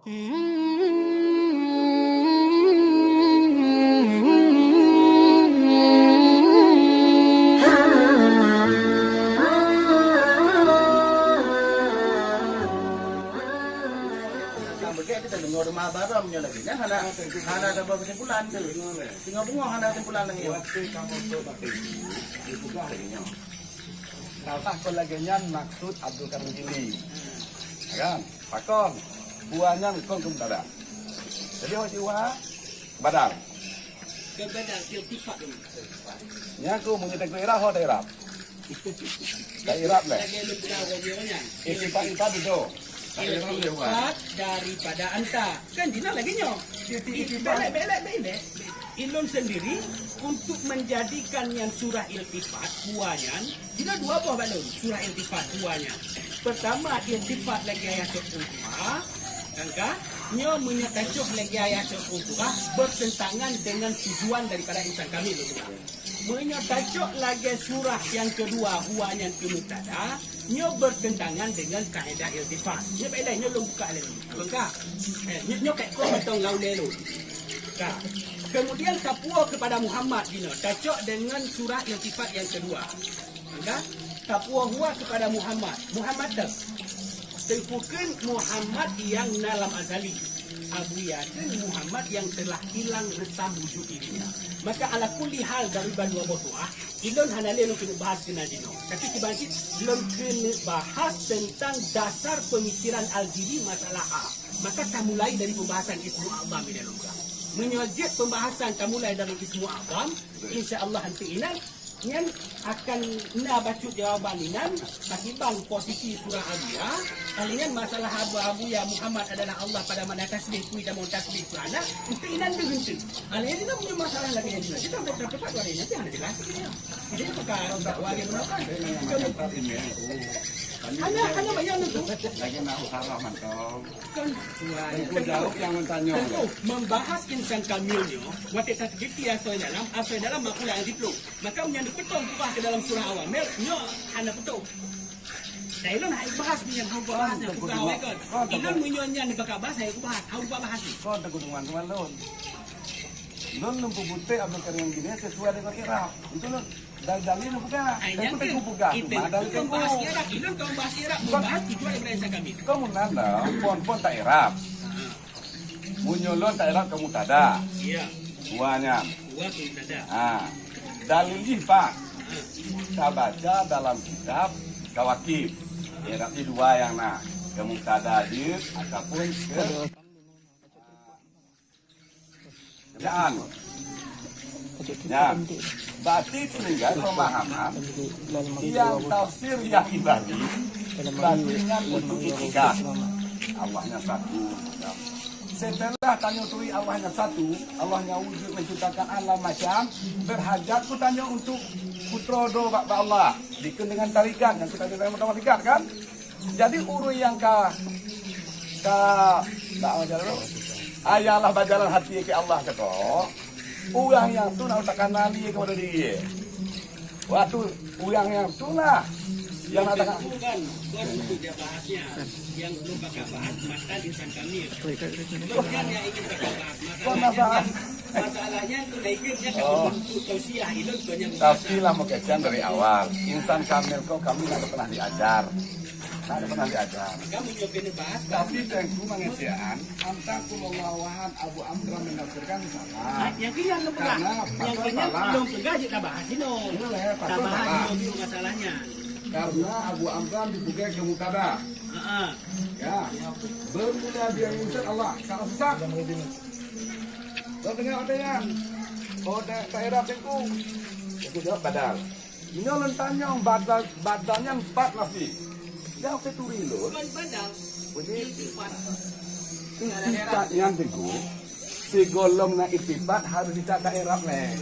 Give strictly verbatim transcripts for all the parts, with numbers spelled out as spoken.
Ka beugét kita deungoe rumoh barang nyoe lagèe nyan hana, hana saboh keusimpulan tu. Singoh beungoh hana keusimpulan lagèe nyan. Ka usah kon lagèe nyan maksud Abdul Karim Jili. Kan? Pakon? Dua nyan kon keu mubtada. Jadi, awak jiwa badal. Keu badal, iltifat dulu. Nyan keuh meunyoe teungku i'rab, ho ta i'rab. Ta i'rab lé. Lagèe lôn peugah bak nyoe nyan. Iltifat, iltifat tu. Iltifat daripada anta. Kan jihnyan lagèe nyoe. Iltifat. Iltifat, iltifat, iltifat. Ilôn sendiri untuk menjadikan nyan surah iltifat, huwa nyan, jinoe dua boh bak lôn, surah iltifat, huwa nyan. Pertama, iltifat lagèe ayat seu'uha, kan ka? Nyoe meunyoe tacok lagèe ayat seu'uha, bertentangan dengan tujuan daripada insan kamil, lôn peugah. Meunyoe tacok lagèe surah nyang keudua, huwa nyan keu mubtada, nyoe bertentangan dengan kaedah iltifat. Nyoe baik lé, nyoe lôn buka lé. Lôn ka. Eh, nyoe, nyoe kèk koh mantong lam ulèe lôn. Ka. Kemudian tapuwoe keupada Muhammad jinoe, tacok deungon surah iltifat nyang keudua. Ka. Tapuwoe huwa keupada Muhammad. Muhammad teuh. Teungku kheun Muhammad nyang na lam azali. Abuya kheun Muhammad nyang telah hilang reusam wujud dirinya. Maka ala kulli hal dari bandua boh surah, Ilôn hana lé lôn keuneuk bahas keunan jinoe. Tapi kiban cit lôn keuneuk bahas teuntang dasar peumikiran Al-Jili masalah ha. Maka tamulai dari pembahasan Ismu A'zam nyang lôn peugah. Meunyoe jeuet pembahasan tamulai dari Ismu A'zam, insya Allah eunteuk inan, nyan akan na bacut jawaban inan, pakiban posisi surah Abuya, palingan masalah Abu, Abuya Muhammad adalah Allah pada makna tasbih, peue tamong tasbih, peue hana, eunteuk inan deuh eunteuk. Alèh nyan meunyoe masalah lagèe nyan, kita udah dapat dua hari nanti hana jelas. Jadi maka dakwah dia melakukan. Hana, hana banyak tu. Lagi nak usaha mantong. Kan tuan. Itu jauh yang bertanya. Tentu membahas insan kamil nyoe, watèe tateubiet asai dalam, asai dalam makna yang diperlu. Maka meunyoe dipeutong peugah keu dalam surah Awamil, nyoe hana beutôi. Dan ilôn hana bahas meunyoe hana bahas nyang peugah awai kon. Ilôn meunyoe nyan dibaka bahas, hana bahas, hana bahas. Kon teungku teuma lôn. Lôn lôn peubutek Abdul Karim Jili sesuai dengan i'rab. Itu lôn dari dalil lôn peugah. Ai, tapi nyan teungku peugah itu cuma dari teungku. Bahas i'rab, ilôn kon bahas i'rab, bahas tujuan Ibrahim Sakami. Kau mun nanda, pon-pon ta i'rab. Meunyoe lôn ta i'rab keu mubtada. Iya. Huwa nyan. Huwa keu mubtada. Ha. Dalil jih pat? Tabaca dalam kitab Kawakib. I'rab jih dua nyang na. Keu mubtada jeuet ataupun keu Jan. Ya. Berarti tinggal pemahaman yang tafsir yang ibadi. Berarti dengan untuk itikad. Allahnya satu. Setelah tanyoe turi Allahnya satu, Allahnya wujud menciptakan alam macam, berhajat pun tanyoe untuk putroe droe bak, bak Allah. Dikheun dengan tarikat, yang kita dengan tarikat kan? Jadi ureueng nyang ka, ka, ka, ayalah bajalan hati keu Allah cit, ureueng nyang tu nak takana lé keupada diri. Waktu ureueng nyang tu lah, nyang nak takana. Bukan, bukan untuk dia bahasnya. Yang perlu kakak bahas, matan insan kamil. Bukan yang ingin kakak bahas, masalah. Masalahnya tu dah ikut dia kalau untuk tausiah, ilôn bukan yang. Tapi lah meukeuseuan dari awal, insan kamil kok kami nak pernah diajar. Nah, ada pernah diajar. Kamu juga kena bahas. Tapi teungku mengecekan, antara Qul huwallahu ahad, Abu Amran menafsirkan salah. Ah, yang kena lu pegang. Karena yang kena belum pegang, kita bahas ini. Ini lah ya, kita bahas ini masalahnya. Karena Abu Amran dipegang ke mubtada. Heeh. Ya. Bermula dengan Allah. Kalau susah. Kau dengar ada yang. Oh, tak, tak era teungku. Aku jawab badal. Nyoe lôn tanyong, badal, badal nyan pat nafi. Nyang seuturi lôn. Bukan badal. Bunyi iltifat. Iltifat nyan teungku. Sigohlom na iltifat harus jita ka i'rab lé.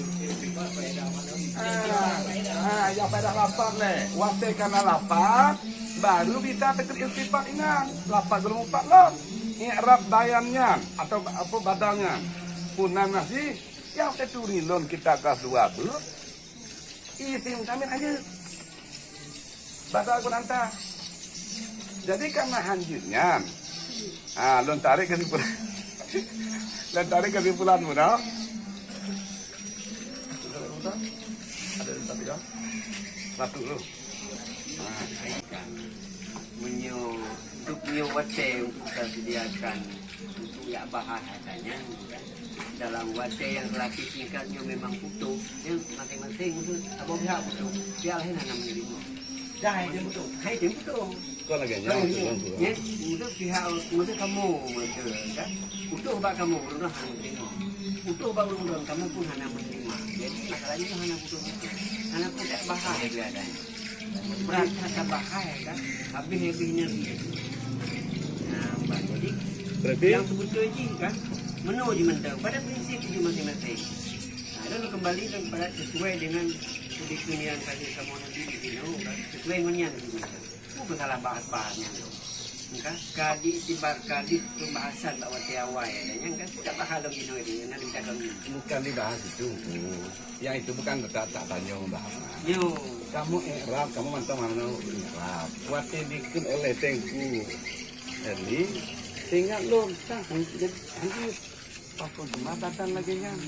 Ah, ah, nyang faedah lafaz lé. Watèe ka na lafaz, baru jita teukheun iltifat inan. Lafaz gohlom pat lom. I'rab bayan nyan atau apa badal nyan. Pun na nafi, nyang seuturi lôn kitab kelas dua bu. Isim kamil hanjeuet. Bahasa Al-Quran ta. Jadi karena hanjeuet nyan, Ah, lôn tarék keusimpulan. Lôn tarék keusimpulan mu dah. Ada satu dah. Satu dulu. Ah. Meunyoe, untuk nyoe watèe untuk taseudiakan untuk jak bahas hata nyan, dalam watèe nyang relatif singkat nyoe memang putôh, nyan maséng-maséng meuseue saboh pihak putôh, pihak laén hana meuneurimong. Dah, hai tem putôh. Hai tem putôh. Kon lagèe nyan, kon lagèe nyan. Nyan, meuseue pihak, meuseue kamoe meuseue, kan? Putôh bak kamoe, ureueng hana meuneurimong. Putôh bak ureueng, kamoe pun hana meuneurimong. Jadi, masalah nyoe hana putôh-putôh. Hana putôh bahas lagèe nyan. Berat that tabahai kan, habéh-habéh nyang ie. Nah, bah, jadi, berarti nyang seubeutôi jih kan, meunoe jih mantong, pada prinsip jih maséng-maséng. Nah, lalu kembali kepada sesuai dengan keudefinisian kamoe Nabi di sinoe kan, sesuai ngon nyan jih mantong. Bukan salah bahas-bahas nyan tu. Kan, ka diiktibar, ka di pembahasan bak watèe awai, nyan kan, sudah bahas lom jinoe di, nyan kita kan. Bukan dibahas itu. Yang itu bukan tak, tak tanya membahas. Yo. Kamu i'rab, kamu mantong mana i'rab. Watèe dikheun oleh Teungku Erni, teuingat lôn, tah, jadi, jadi, pakon teuma datang lagèe nyan.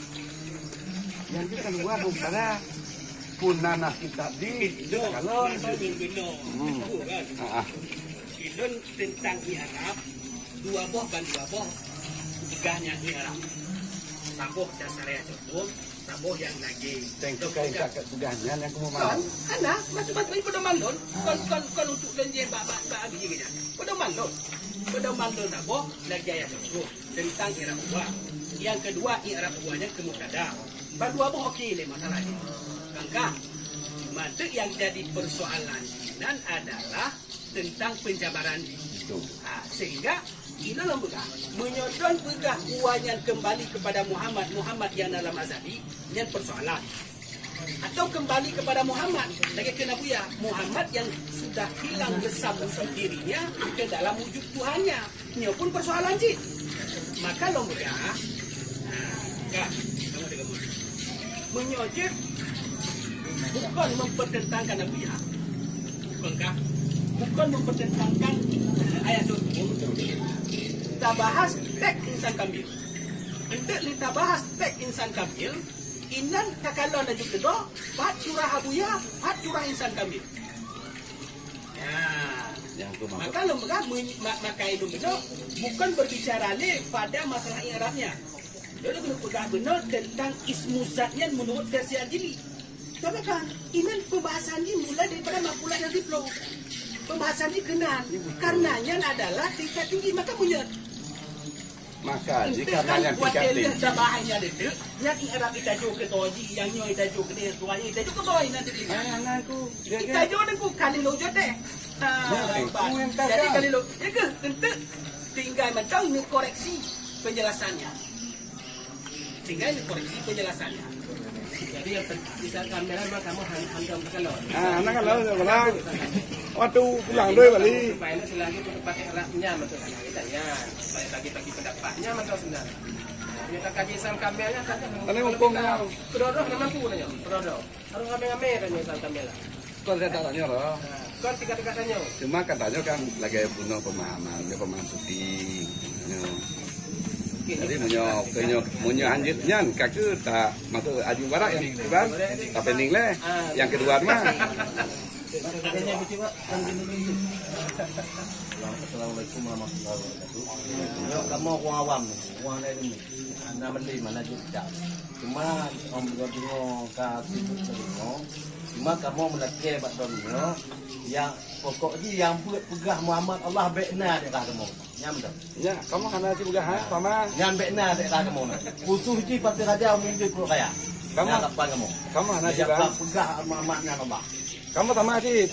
Yang itu kan buat daripada pun nanah kitab di, kalau, hmm. Ah, ah. Ilôn teuntang i'rab, dua boh ban dua boh peugah nyan i'rab. Saboh dasar ayat huköm, saboh nyang lagèe. Tengku kain kakak peugah nyan nyang kamoe Kon, mahal. Hana, maksud-maksud pedoman lôn. Ah. Kon, kon, kon untuk lôn jih bak, bak, bak abi je nyan. Pedoman lôn. Pedoman lôn saboh lagèe ayat huköm teuntang i'rab huwa. Nyang keudua, i'rab huwa nyan keu mubtada. Ban dua boh oke lé masalah nyan. Kan ka? Cuma tu nyang jadi persoalan nan adalah teuntang penjabaran jih. Betul. Ha, sehingga inoe lôn peugah, meunyoe lôn peugah huwa nyan kembali kepada Muhammad, Muhammad nyang dalam azali, nyan persoalan. Atau kembali kepada Muhammad, lagèe kheun Abuya, Muhammad yang sudah hilang resam wujud dirinya ke dalam wujud Tuhannya. Nyoe pun persoalan cit. Maka lôn peugah, nah, ka, kamu dengar. Meunyoe jeuet bukon mempertentangkan Abuya, bukon kah? Bukon mempertentangkan ayat suci. Tabahas teks insan kamil. Enteuk lé tabahas teks insan kamil, inan takalon laju keudroe, pat surah Abuya, pat surah insan kamil. Ya. Nyang tu maksud. Maka lôn peugah, men-, ma-, maka lôn bunoe bukon berbicara lé pada masalah i'rabnya. Lôn keuneuk peugah bunoe teuntang ismu zat nyan meunurot versi Al-Jili. Tapi kan, inan pembahasan jih mulai daripada makulah nyang siplôh. Pembahasan jih keunan. Karena nyan adalah tingkat tinggi, maka meunyoe Maka, jika nyan tingkat tinggi. Watèe lheueh tabahai nyan deudeuk, nyan i'rab itajoh keu toji, nyang nyoe itajoh keu dia, tuan nyoe itajoh keu boy nyan deudeuk. Ah, nyan aku. Ya, ya. Itajoh nyan aku kali lo jot deh. Ha, ya, hebat. Aku yang jadi kagak. Kali lo. Ya ke? Enteuk tinggai mantong neukoreksi penjelasannya. Tinggai neukoreksi penjelasannya. Jadi yang pen-, bisa kamera mah kamu han-, hantom ke kalau. Ah, anak kalau orang waktu pulang doi balik. Supaya itu selagi tempat i'rabnya betul kan kita ya. Supaya bagi-bagi pendapatnya betul sebenarnya. Kita kaji sang kamera kan. Tadi hukumnya. Kedodoh nama tu tanya. Kedodoh. Harus ramai-ramai tanya sang kamera. Kon saya tak tanya lah. Kon tiga-tiga tanya. Cuma katanya kan lagi punya pemahaman, dia pemahaman suci. Ya. Jadi meunyoe, meunyoe, meunyoe hanjeuet nyan, ka keuh tak masuk aju barat yang kan? Tapi ning leh, yang kedua tu mah. Assalamualaikum warahmatullahi wabarakatuh. Ya, kamu orang awam ni, orang lain ni. Anak beli mana juga. Cuma, om, deungoe ka sibuk deungoe. Cuma kamoe meulakèe bak droeneuh nyoe, nyang pokok jih nyang beuet peugah Muhammad Allah bèk na daerah kamoe. Nyan beutôi. Nyan, kamoe hana jipeugah, ha, sama. Nyan bèk na daerah kamoe na. Khusus jih Pasir Raja, Umi Jui, Pulo Kaya. Kamoe, nyan kapan kamoe. Kamoe hana jipeugah. Nyang peugah Muhammad nyan Allah. Kamoe sama cit,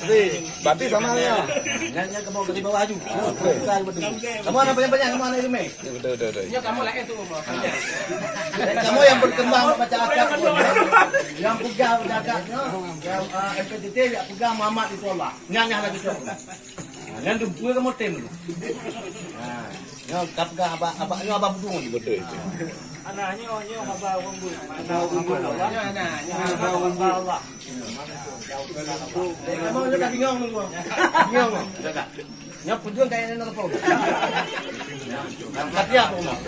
berarti sama ya. Nyan, nyan kamoe dari bawah aju. Bukan betul. Kamoe hana banyak-banyak, kamoe hana ilmu. Ya, betul, betul, betul. Nyoe kamoe laén tu, Bang. Ha. Kamoe nyang berkembang baca akad. Nyang peugah baca akad nyoe, nyang, ah, F T T nyang peugah Muhammad itu Allah. Nyan, nyan lagi tu. Ha, nyan tu, dua kamoe tem tu. Ha, nyoe ka peugah abak, abak nyoe abak budung. Betul itu. Anak nyoe, nyoe haba ureueng buet. Haba ureueng buet. Nyoe anak, nyoe haba ureueng buet. Kamoe nyoe ka bingong tu. Bingong. Nyoe peudeueng kaya nyoe. Ka siap, Umar.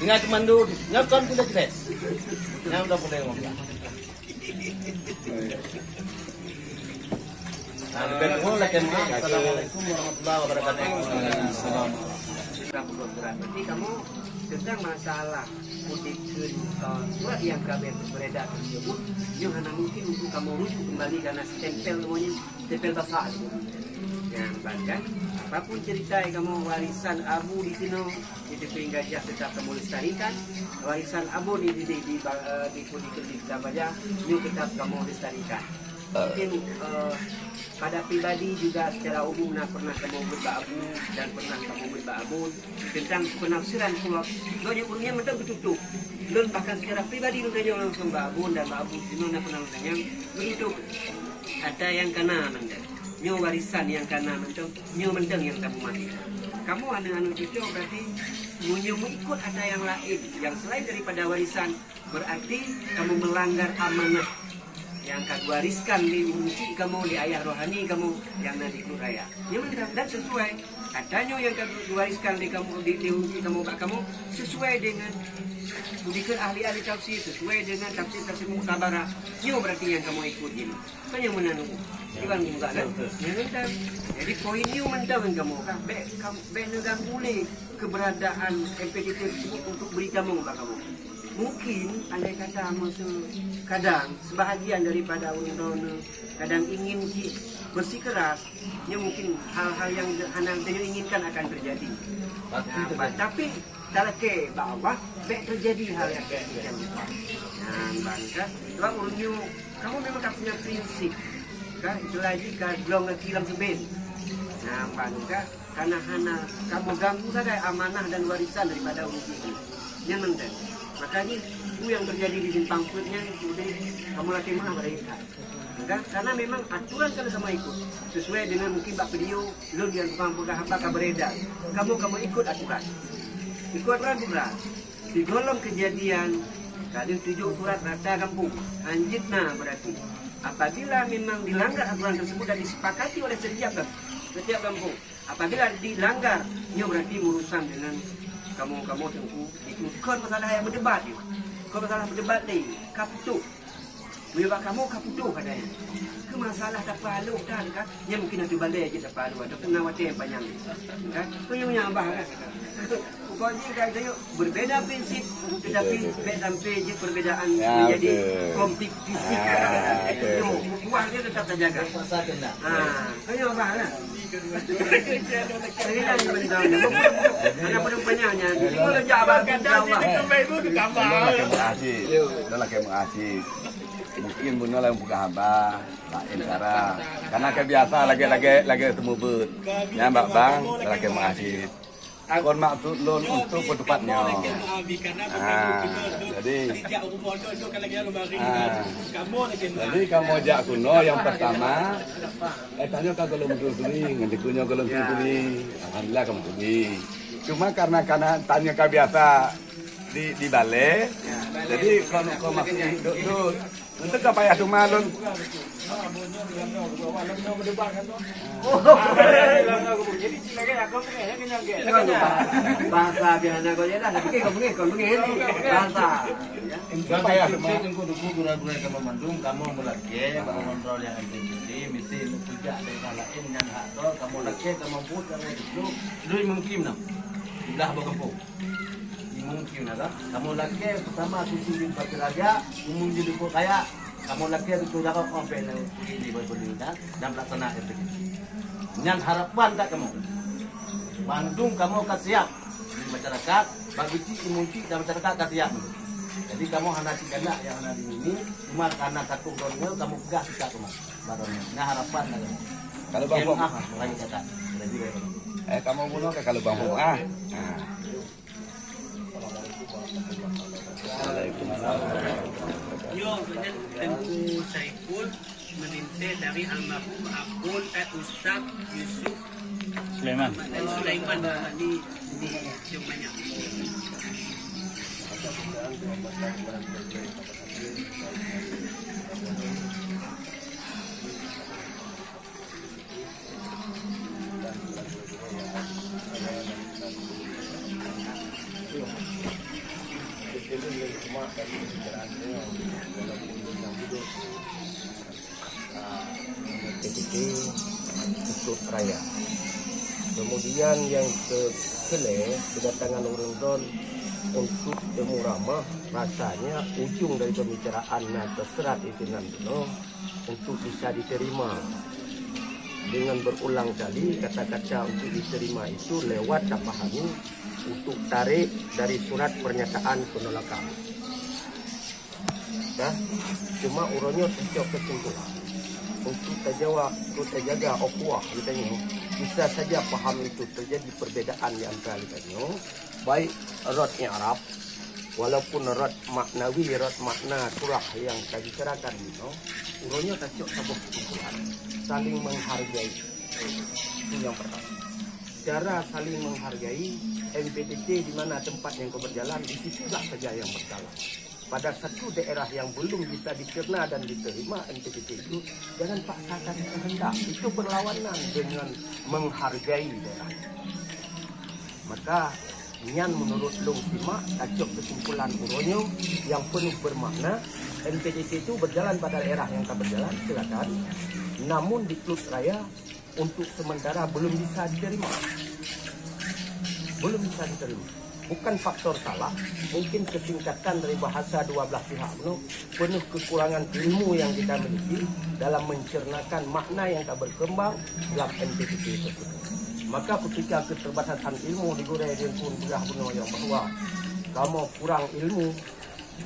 Ingat keumandu, nyoe kon puleh cret. Nyang udah puleh ngomong. Nah, lebih kurang lagi, maaf. Assalamualaikum warahmatullahi wabarakatuh. Waalaikumsalam. Berarti kamu tentang masalah kutipkeun, eh, surat yang kami beredar tersebut, nyoe hana mungkin untuk kamu rujuk kembali karena stempel kamu nyoe, stempel basah. Nyan ban kan, apapun cerita kamu warisan abu di sinoe, di Teupieng Gajah tetap kamu lestarikan. Warisan abu di, di, di, di, ba-, eh, di, di, di Kota Baja, nyoe tetap kamu lestarikan. Mungkin, eh, pada pribadi juga secara umum na pernah kamu buet bak abu dan pernah kamu buet bak abon tentang penafsiran pula. Banyak ureuëng nyang mantong beututôp. Lôn bahkan secara pribadi lôn tanyong langsung bak abon dan bak abu. Cuma na pernah lôn tanyong beututôp. Ata nyang kana mantong. Nyoe warisan nyang kana mantong. Nyoe mantong nyang tamu mati. Kamu aneuk-aneuk cucu berarti meunyoe mengikut ata yang lain yang selain daripada warisan, berarti kamu melanggar amanah yang ka diwariskan lé uncik kamu, lé ayah rohani kamu yang na di Klut Raya. Nyoe mantong dan sesuai. Ata nyoe yang ka diwariskan lé kamu, di, lé uncik kamu bak kamu, sesuai dengan dikheun ahli-ahli tafsir, sesuai dengan tafsir-tafsir muktabarah. Nyoe berarti yang kamu ikut jinoe. Kan nyang meunan. Iban muka kan? Nyang mantong. Jadi poin nyoe mantong kamu kan. Bèk kam-, bèk neuganggu lé keberadaan M P T T tersebut untuk beri tamong bak kamu. Mungkin andai kata masa kadang sebahagian daripada ureuëng droeneuh kadang ingin cit bersikeras, nyoe mungkin hal-hal yang hana geutanyoe inginkan akan terjadi. Nah, tapi talakèe bak Allah, bèk terjadi hal yang demikian rupa. Nah, ban kan, sebab ureuëng nyoe, kamu memang ka punya prinsip. Kan, istilah jih ka glong gaki lam seuben. Nah, ban kan, karena hana kamu ganggu sagai amanah dan warisan daripada ureuëng nyoe. Nyan mantong. Makanya, itu yang terjadi di Simpang Peuet nyan, kemudian kamu lakèe meu'ah pada intat. Kan? Karena memang aturan kalau kamu ikut, sesuai dengan mungkin bak video, lôn yang tukang peugah haba ka beredar. Kamu, kamu ikut aturan. Ikut aturan bukan. Sigohlom kejadian, ka deuh tujoh surat rata gampông. Hanjeuet na berarti. Apabila memang dilanggar aturan tersebut dan disepakati oleh setiap gam-, setiap gampông, apabila dilanggar, nyoe berarti urusan dengan kamu, kamu teungku. Itu kon masalah yang berdebat nyoe. Kon masalah berdebat ni. Ka putuh. Meunyoe bak kamoe ka putoh keuadaan nyan. Keu masalah tapeualôh that kan, nyan mungkin ateueh balèe jeuet tapeualôh ataupun na watèe nyang panyang. Kan? Keu nyang abah kan. Pokok jih kan, ayo, berbeda prinsip, tetapi bèk sampai jeuet perbedaan menjadi konflik fisik. Nyoe, ukhuwah dia tetap terjaga. Ha, keu nyang abah kan. Mungkin bunoe laén peugah haba, laén cara. Karena ka biasa lagèe-lagèe, lagèe teumeubeut. Nyan bak bang, lakèe meu'ah cit. Kon maksud lôn untuk peuteupat nyoe. Ha, jadi, ha. Jadi kamoe jak keunoe nyang pertama, eh, tanyoe ka gohlom turi, ngon dikeue nyoe gohlom turi. Alhamdulillah kamoe turi. Cuma karena, karena tanyoe ka biasa di, di balèe, jadi kon, kon maksud dot-dot. Untuk ka payah teuma lôn. Bahasa biasa kau je lah, tapi kau bengeh, kau bengeh ni. Bahasa. Ka payah teuma. Teungku-teungku, gurèe-gurèe kamoe mandum, kamoe meulakèe, kamoe ngontrol nyang M P T T, misi neuk peujak daerah laén nyang hak droe, kamoe lakèe, kamoe buet, kamoe duduk, duduk mungkin nah. Di blah boh gampông. Imum kieu na, kamoe lakèe beusama Tusi Bupati Raja, Imum Jidukot Raya, kamoe lakèe beutôi jaroe sampai nang peugi di Boyolali dan, dan pelaksana R P J. Nyan harapan that kamoe. Bandum kamoe ka siap di masyarakat, bagi cik, imum cik dan masyarakat ka siap. Jadi kamoe hana cit galak nyang hana di sini, cuma karena takot droeneuh kamoe peugah sikap kamoe. Baroe nyan harapan that kamoe. Kalau bang Pong, ah, rakyat kata. Jadi, eh, kamoe bunoe ka kalau bang Pong, ah. Nah. Nyoe Teungku Saiful meulintèe dari almarhum Abon, eh, Ustaz Yusuf Sulaiman. Sulaiman di, di Jemanyang. Betul, lemak dari kendaraan saya, walaupun dia hidup. P T T Keukot Raya. Kemudian nyang keu-, keulhèe, keudatangan ureueng droen untuk teumu ramah, rasanya ujong dari pembicaraan nyang teuserat itu nan bunoe untuk bisa diterima. Dengan berulang kali kata-kata untuk diterima itu lewat tapahami untuk tarek dari surat pernyataan penolakan. Dah, cuma uroe nyoe tacok keusimpulan. Untuk tajawab, untuk tajaga ukhuwah geutanyoe, bisa saja paham itu terjadi perbedaan di antara geutanyoe, baik rot i'rab, walaupun rot maknawi, rot makna surah nyang tabicarakan nyoe, uroe nyoe tacok saboh keusimpulan, saling menghargai. Itu yang pertama. Cara saling menghargai, M P T T di mana tempat yang kau berjalan, di situlah saja yang berjalan. Pada satu daerah yang belum bisa dicerna dan diterima M P T T itu, jangan paksakan kehendak. Itu berlawanan dengan menghargai daerah. Maka, nyan menurut lôn simak, tacok kesimpulan uroe nyoe yang penuh bermakna, M P T T itu berjalan pada daerah yang tak berjalan, silakan. Namun di Keukot Raya, untuk sementara belum bisa diterima. Belum bisa diterima. Bukan faktor salah, mungkin kesingkatan dari bahasa dua belah pihak bunoe, penuh kekurangan ilmu yang kita miliki dalam mencernakan makna yang tak berkembang dalam M P T T tersebut. Maka ketika keterbatasan ilmu di gurèe di Teungku peugah bunoe nyoe bahwa kamoe kurang ilmu,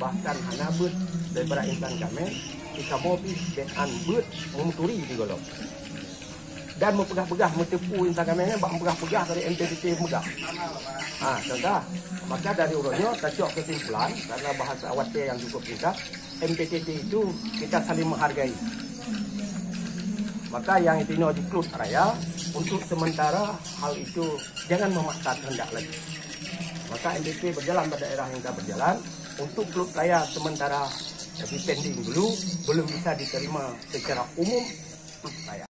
bahkan hana beuet daripada insan kamoe, di kamoe pih bèk an beuet meuturi di gohlom. Dan meupeugah-peugah, meuteupeue insan kamoe nyan bak meupeugah-peugah dari M P T T peugah. Ha, contoh, maka dari uroe nyoe tacok kesimpulan, karena bahasa watèe yang cukup singkat, M P T T itu kita saling menghargai. Maka yang itu nyoe di Keukot Raya, untuk sementara hal itu jangan memaksa kehendak lagi. Maka M P T T berjalan pada daerah yang kita berjalan, untuk Keukot Raya sementara dipending dulu, belum bisa diterima secara umum Keukot Raya.